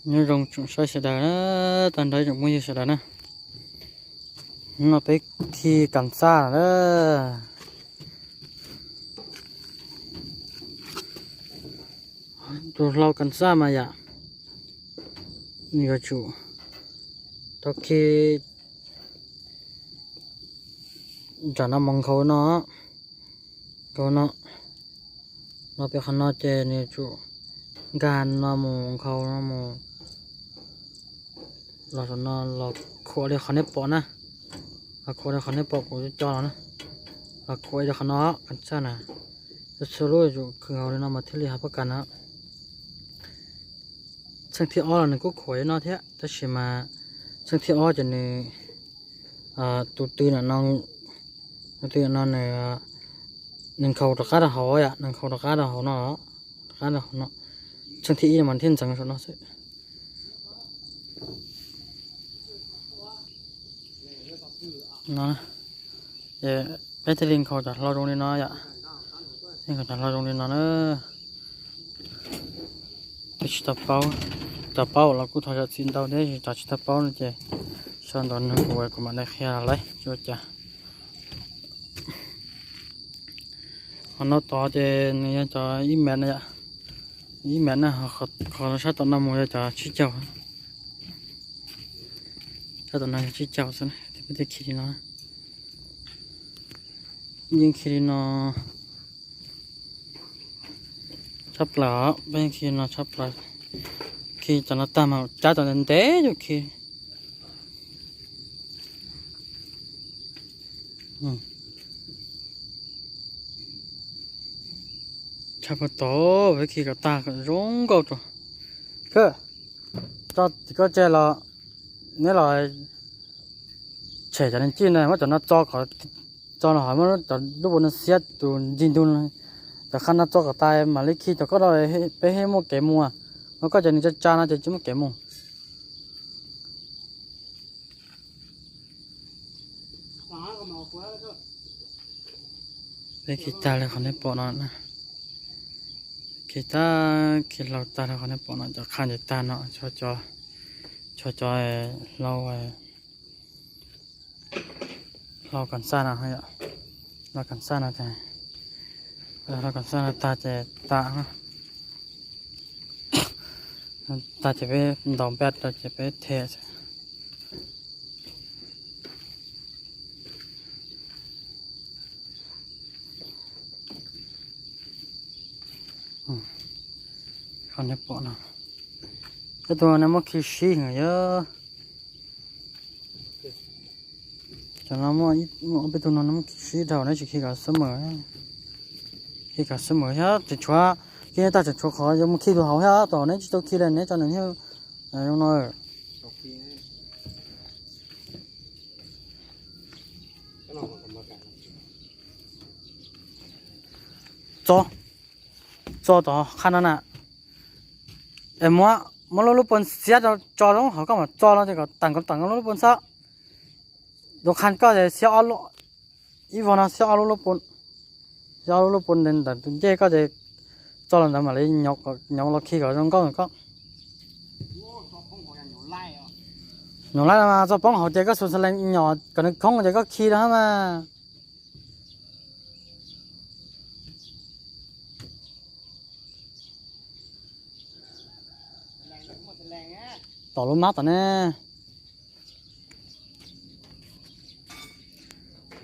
Nyob zoo tsoom saib sawv daws na, tag nrho tsoom phooj ywg sawv daws na. Hnub no peb khi kas xaj na. Tus hlau kas xaj mas yam yuav tsum tau khi nram no mus nkhaus no, nkhaus no, no pem qhov no ces nws yuav tsum nkag no mus nkhaus no mus los saum no los khuam li qhov nej pom na, los khuam li qhov nej pom kuv co los na, los khuam li qhov no kas xaj na. Txhua lub yuav tsum khwv hauv li no mas thiaj li hav pab kas no. Txheej thib ob los nws kuj khuam li no thiab tab sis mas txheej thib ob ces nws, tus tw no, tus tw no nws nkhaus rov qab rau hauv yom, nws nkhaus rov qab rau hauv no, rov qab rau hauv no. Txheej thib ib no mas thiaj ntxeev saum no xwb. No, ces peb thiaj li nkhaus cov hlau zoo li no yom. Nkhaus cov hlau zoo li no na. Twb tsis tau paub, cov paub los kuj thov zam txim ntau thiab, cov tsis tau paub no ces sau ntawv nug kuv, kuv mam li qhia lawm tsis ua cas. Qhov no tod ces nws yog cov ib mev na yom, ib mev na, qhov sab tom no mus yog cov tsib caug, sab tom no yog tsib caug xwb, peb thiaj khi li no, yeej khi li no tshaj plaws, peb yeej khi no tshaj plaws, khi cov no tag mas cab cov ntev ntev yus khi. Tshaj plaws tod, peb khi kom tag kom zoo nkauj tso. Kawg, tso tim koj tseg los, neb los tshem cov neeg cij na, muab cov no txo kom, txo los ho muab cov lub pua no xiab tus ncig ntug no, cov qhab no txo kom tas mam li khi cov koj rau, peb thiaj muaj kev mus. Ho koj cov nws tsa tsa no ces tsis muaj kev mus. Peb khi tag li qhov nej pom no na. Khi tag, khi hlau tag li qhov nej pom no, cov qhab ntawd tag no, tshuav cov hlau, hlau kas xaj no, hlau kas xaj no, hlau kas xaj no tag ces tag, tag ces peb ntaus npaj rau ces peb them xwb. Qhov nej pom no, tej tug nej muab khi sib heev yog. Cov no muaj ob peb tug no muab khi sib dhau, neb tsis khi kom xub mem, khi kom xub mem thiab tseem tshuav, khi tag tseem tshuav qhov yuav mus khi tus hauv thiab, tus hauv neb tsis tau khi li, neb tso nws thiaj zoo no. Txo, txo tom qhab no na. Es muab, muab lub lub pua xiab tso zoo hauv, koj mam txo no ces kom teem kom teem lub lub pua xwb. Tus qhab koj ces xiab ib vog no xiab ob lub lub pua, xiab ob lub lub pua ntawm tus ncej koj ces txo los ntawd mam li nyom los khi kom zoo nkauj koj. Nyom laij mas txoj poob hauv ces koj xus xas lees nyom kom nws khoob ces koj khi rau mas. Tom lub mab tom ne.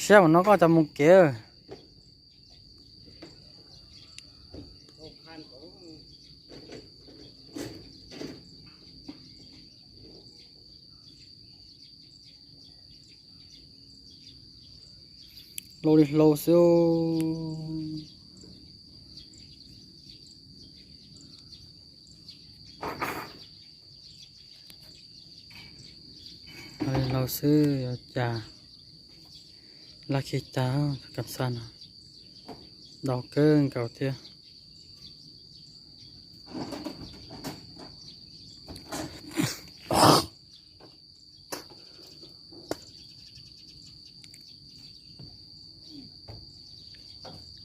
Siab mus no koj cov mus kev. Hlau li hlau xwb. Hlau li hlau xwb, ua cas laj khi tag, kas xaj no ntau kawg nkaus thiab.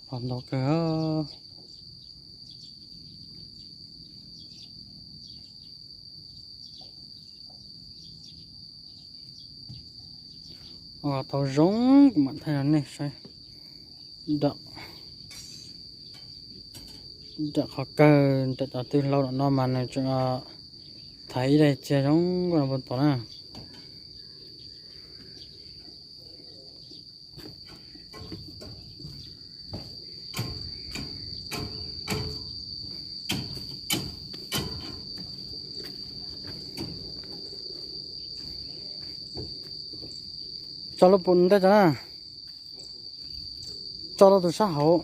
Hlau ntau kawg. Tau zoo, kuv mam thaij rau nej saib. Nram qhov kawg, nram cov tw hlau no mas nws tseem thaiv ib daim txiag zoo nkauj no puag tod na. Tso lub pum ntej tso na. Tso rau tus sab hauv.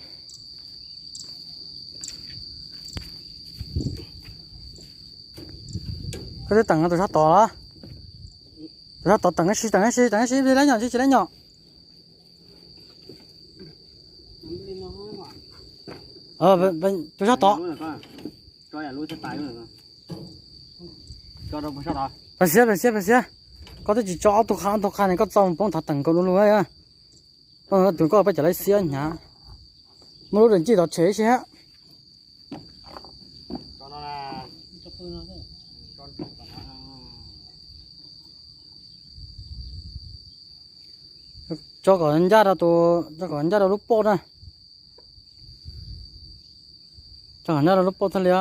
Koj twb teem tus sab tod los? Tus sab tod teem ib si, teem ib si, teem ib si, tsis lab nyom, tsis lab nyom. Tus sab tod. Pes xiab, pes xiab, pes xiab. Koj twb tsis tso ob tug qha, ob tug qha ne, koj txo mus poob thav teem nkaus lub lug. Poob tus koj peb cov laib xiab hnyav. Muaj lub daim ncij tod tshem ib si hab. Tso kom ncaj rau tus, tso kom ncaj rau lub poj na. Tso kom ncaj rau lub poj thiaj li.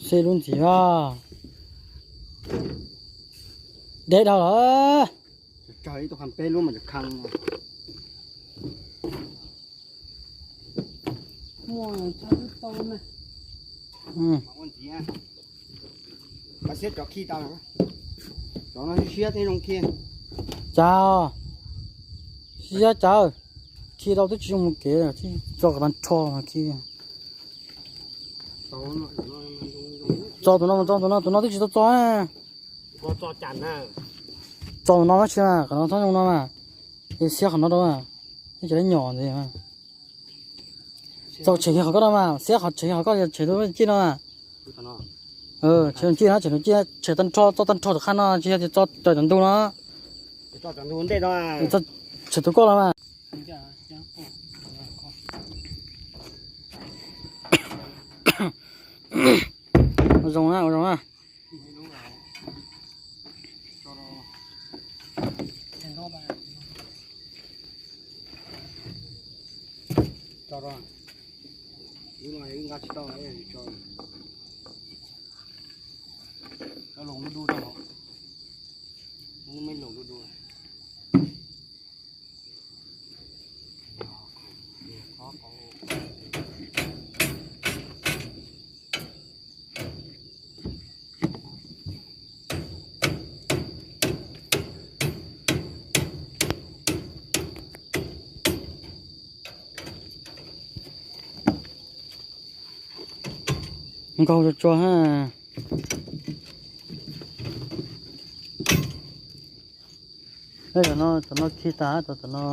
Xib lub ntxiv os. Deb dhau lawm. Cas, siab cas, khi rau twb tsis zoo mus kev, tso kom tag nrho mas khi. Tso tus no, tso tus no, tus no twb tsis tau txo. Tso tus no tab sis mas qhov no txhob zoo no mas, es xiab qhov no rau mas, ib cov lab nyom ntxiv. Txo tshem kiag qhov koj no mas, xiab qhov, tshem kiag qhov koj, tshem tus cij no mas. Tshem tus cij no, tshem tus cij, tshem tag nrho, txo tag nrho tus qha no, tsis yog tias txo cov ntug no. Tshem tus koj los mas. Ua zoo na, ua zoo na. Nkaug tsuag tsuag ha. Cov no, cov no khi tas, cov no.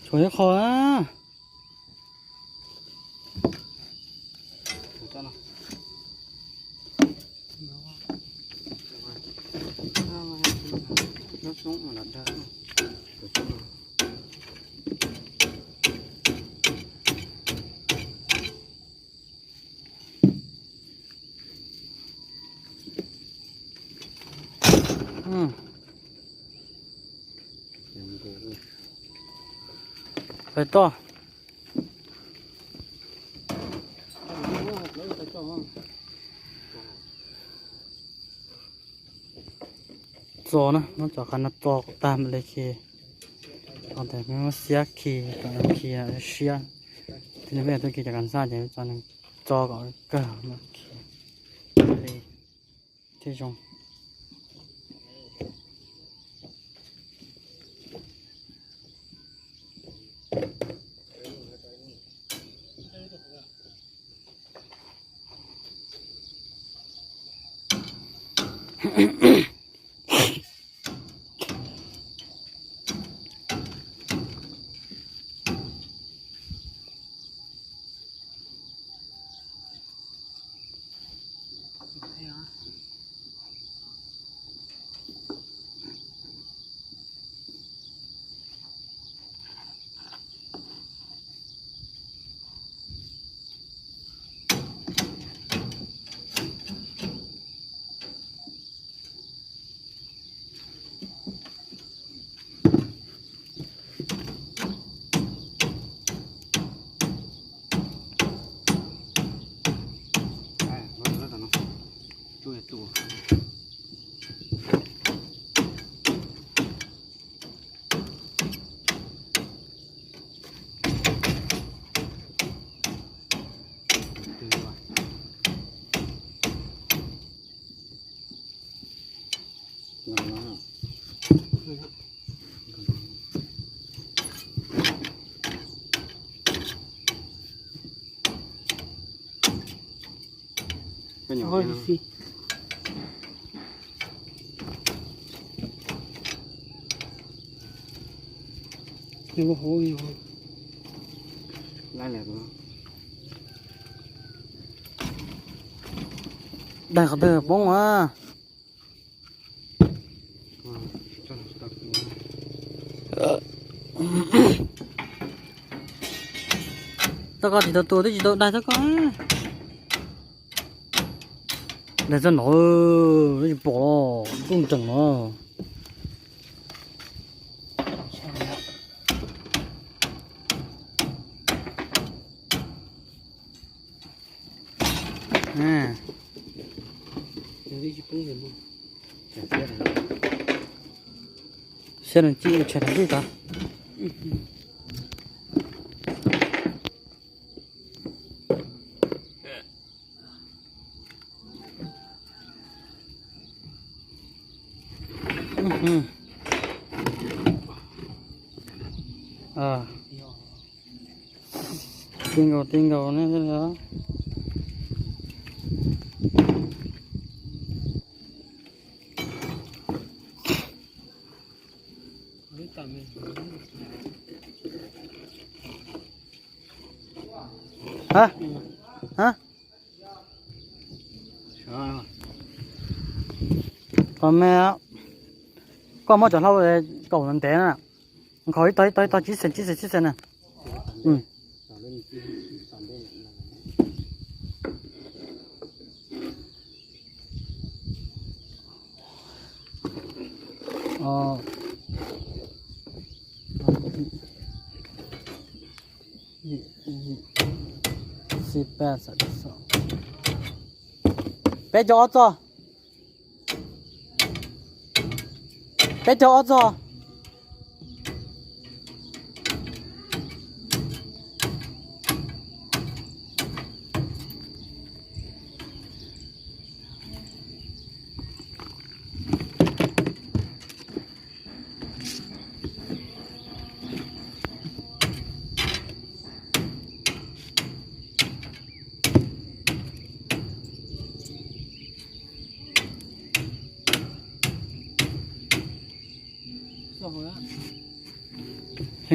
Tshuav ib qho a. Pais toj. Txo na, muab cov qab no txo kom tag mam li khi. Tab sis muab xiab khi kom khi siab. Thiab nej peb tub khi cov kas xaj ces txo kom kawg khi li thiaj zoo. Daig qhov twg poob a? Txoj ko tsis tau tua twb tsis tau daig txoj ko. Daig txoj no, tsis pom los kuj nrees no. Siab no ci tshais thaum twg tod. Ti nkaus ti nkaus ne. Ha, ha. Qhov me, koj muab cov hlau kaum ntev na. Nkhaus ib tog ib tog ib tog tsib xees tsib xees tsib xees na. Peb caug ob txog. Peb caug ob txog.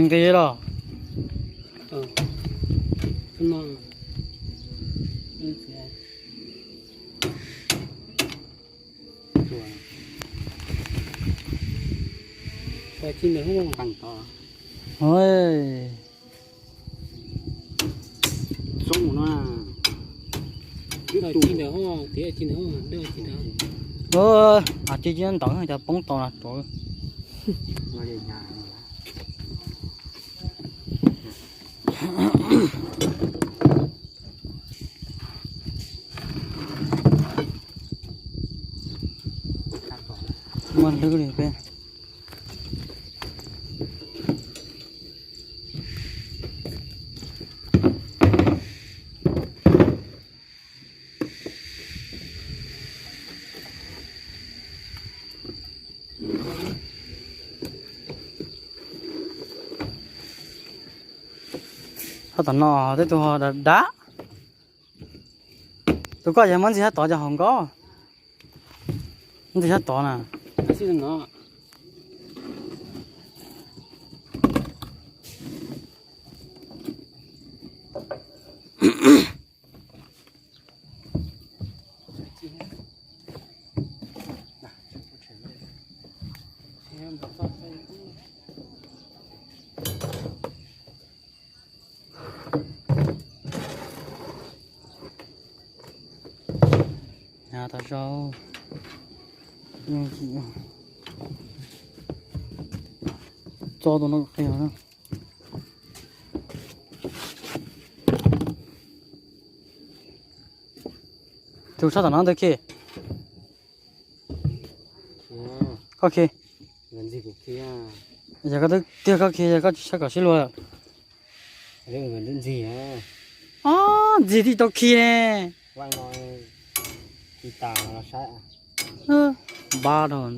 Nqis los? Oj, ci ntawd cov poob tau na tuav. Muaj hlwb li peb. Ho tom no tej tug ho dav dav. Tus koj yog muab ntxiv sab tod cov hauv nkaub. Ntxiv sab tod na. Tau zau. Tso tus no qhia. Tus sab tom no ntawd khi. Koj khi. Yog koj twb tiag koj khi, yog koj tsis sab kom sib luag. Ntxiv tib tau khi ne. Npab dhau.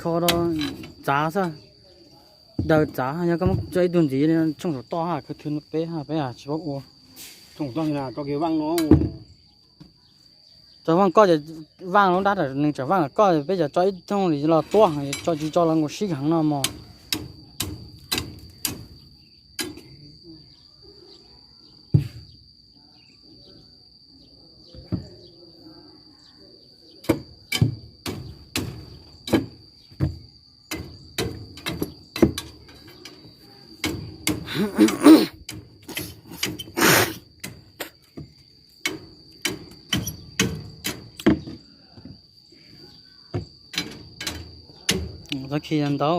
Kho rau txav xwb. Daws txav, yog koj muab tso ib tug ntxiv tshooj saum toj ha, khwv thwv peb ha, peb tsis paub ua. Tso vaaj koj ces vaaj lub nrab nws tseem vaaj koj, peb cov tso ib thooj li los tuab, tso tsis tso los nkaus sib heev no mog. Txhob khi ntau.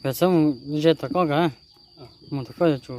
Peb txhob mus ze tom koj kawg, mus tom koj yuav tsum.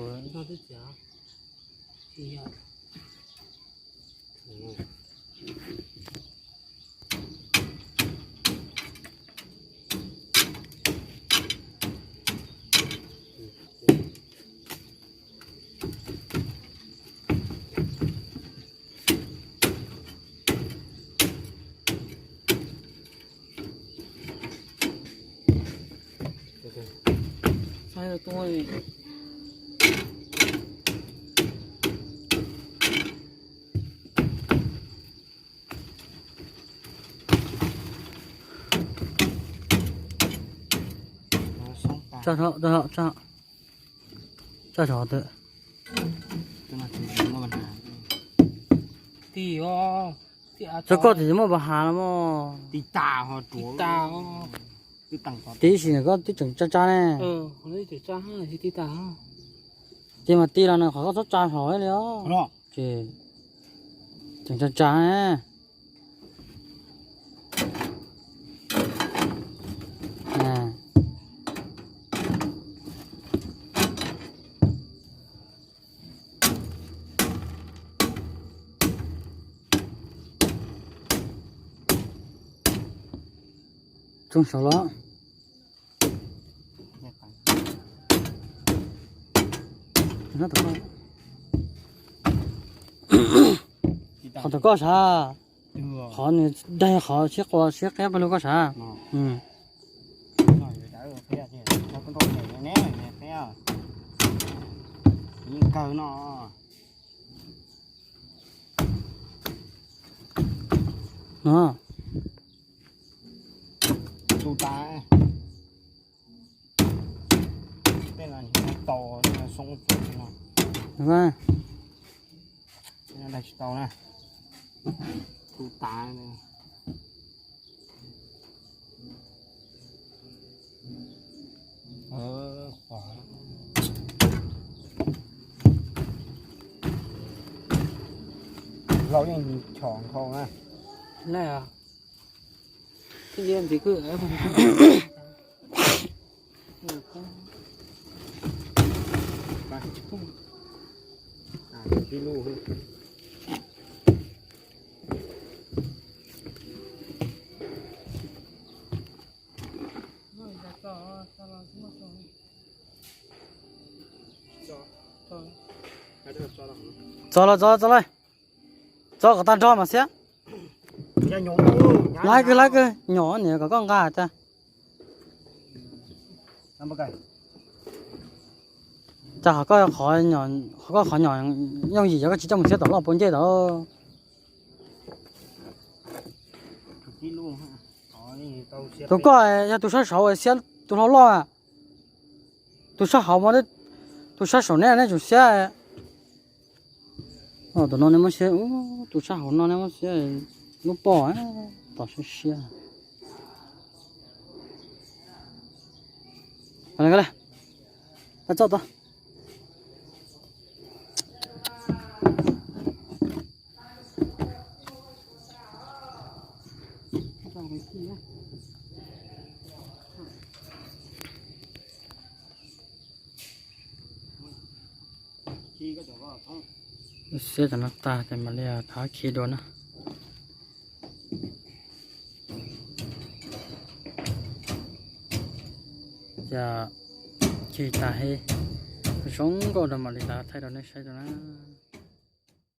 Tso, tso, tso, tso. Tso, tso, tso. Tso koj tsis muaj pas has los mog. Tiv sim na koj twb tseem tsa tsa ne. Tiv mas tiv los nws qhov koj txhob tsa hlo li os. Ces tseem tsa tsa ne. Tsoo saud los. Qhov tom koj sav, qhov nws daig qhov siab qua siab qeb pawg lug koj sav. No. Tau, soob no. Dag tsis tau na. Tus tas. Laus yeej chom nkhaus na. Txog los, txog los, txog los. Txog kom tag nrho mas xiab. Laiv kawg, laiv kawg, nyom niam kom koj nqa tas. Cas koj, koj qhov nyom yooj yim yog koj tsis coj mus xiab tom loj puas ncej tod. Tus koj yog tus sab saud xiab tus hlau loj. Tus sab hauv, tus sab saum neb, neb tsum xiab. Tus no neb muab xiab, tus sab hauv no neb muab xiab lub poj, tom siab siab. Txog tod. Xiab cov no tag ces mam li thov khi dua na. Ces khi tag he, zoo nkauj rau mam li thaij rau nej saib rau na.